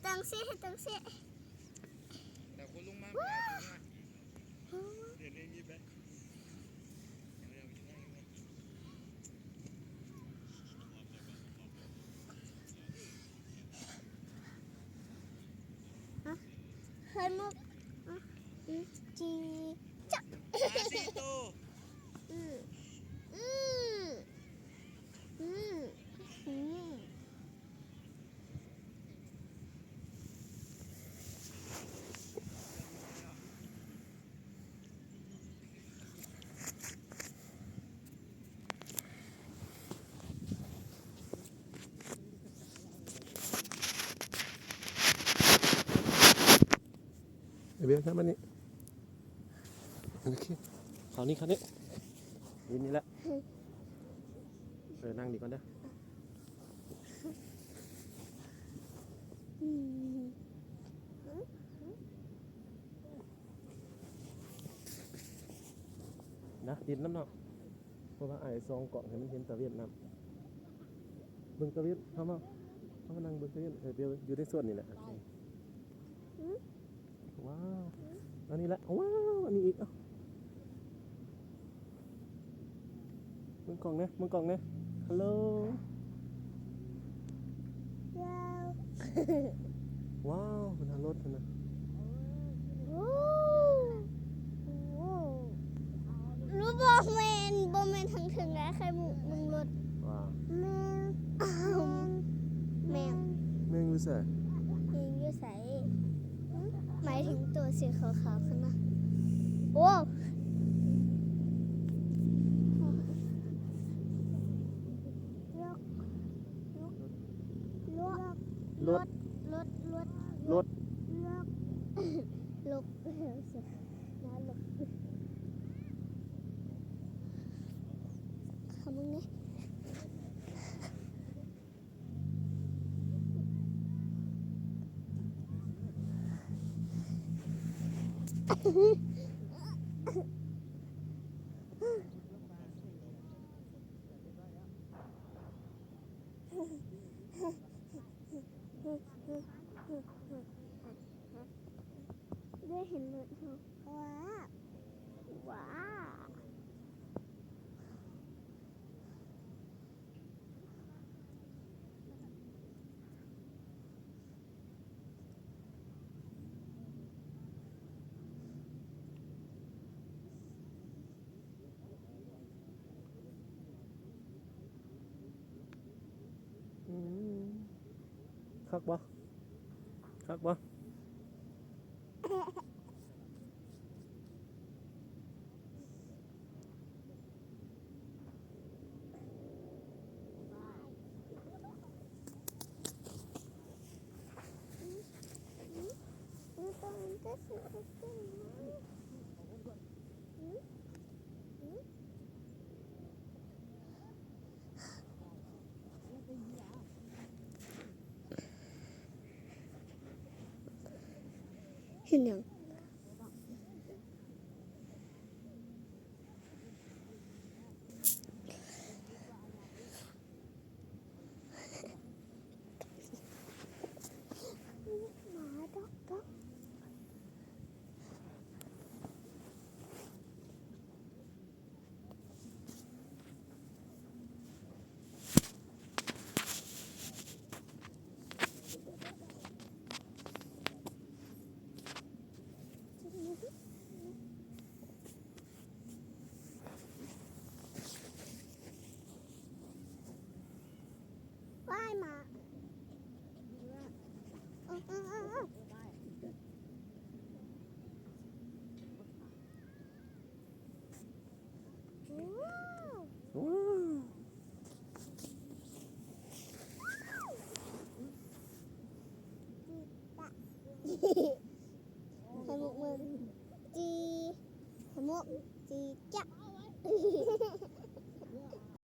ຈັ່ງຊີ້ ເຮັດຈັ່ງຊີ້. ໄຂ່ມຸກ ອືມ ຈີ ຈັກ ອືມ ອືມ ອືມ ອືມ. ໄອ້ເບວ ນັ່ງມານີ້ ໂອເຄ ຄາວນີ້ ຄາວນີ້ ນີ້ ນີ້ແຫຼະ ເອີ ນັ່ງນີ້ກ່ອນເດີ. ນະ ຕິດນຳເນາະ ເພາະວ່າອ້າຍສ່ອງກ້ອງໃຫ້ມັນເຫັນຕາເວັນນຳ ເບິ່ງຕາເວັນ ເຮົາມາ ເຮົາມານັ່ງເບິ່ງຕາເວັນ ເອີ ຢູ່ໃນໂຊນນີ້ແຫຼະ ໂອເຄ. ວ້າວ ອັນນີ້ລະ ວ້າວ ອັນນີ້ອີກ ເອົ້າ ເບິ່ງກ້ອງແດ່ ເບິ່ງກ້ອງແດ່ ຮັລໂຫຼ ວ້າວ ພຸ້ນນະ ລົດພຸ້ນນະ ໂອ້ ໂອ້ ຫຼືບໍ່ແມ່ນ ບໍ່ແມ່ນທາງເທິງນະ ໄຂ່ມຸກເບິ່ງລົດ ວ້າວ ແມງ ແມງ ແມງຢູ່ໃສ? ແມງຢູ່ໃສ? ໝາຍເຖິງໂຕສີຂາວໆຫັ້ນນະ ໂອ້ ລົດ ລົດ ລົດ ລົດ ລົດ ລົດ ລົດ ເຂົ້າເບິ່ງແດ່ ໄດ້ເຫັນລົດເຮົາ ວ້າ ວ້າ. ອືມ ຄັກບໍ່? ຄັກບໍ່? ເຫັນຫຍັງ? ໝາດັອກດັອກ. ວ້າວ ວ້າວ ໄຂ່ມຸກເບິ່ງ ຈີ ໄຂ່ມຸກ ຈີ ຈັກ.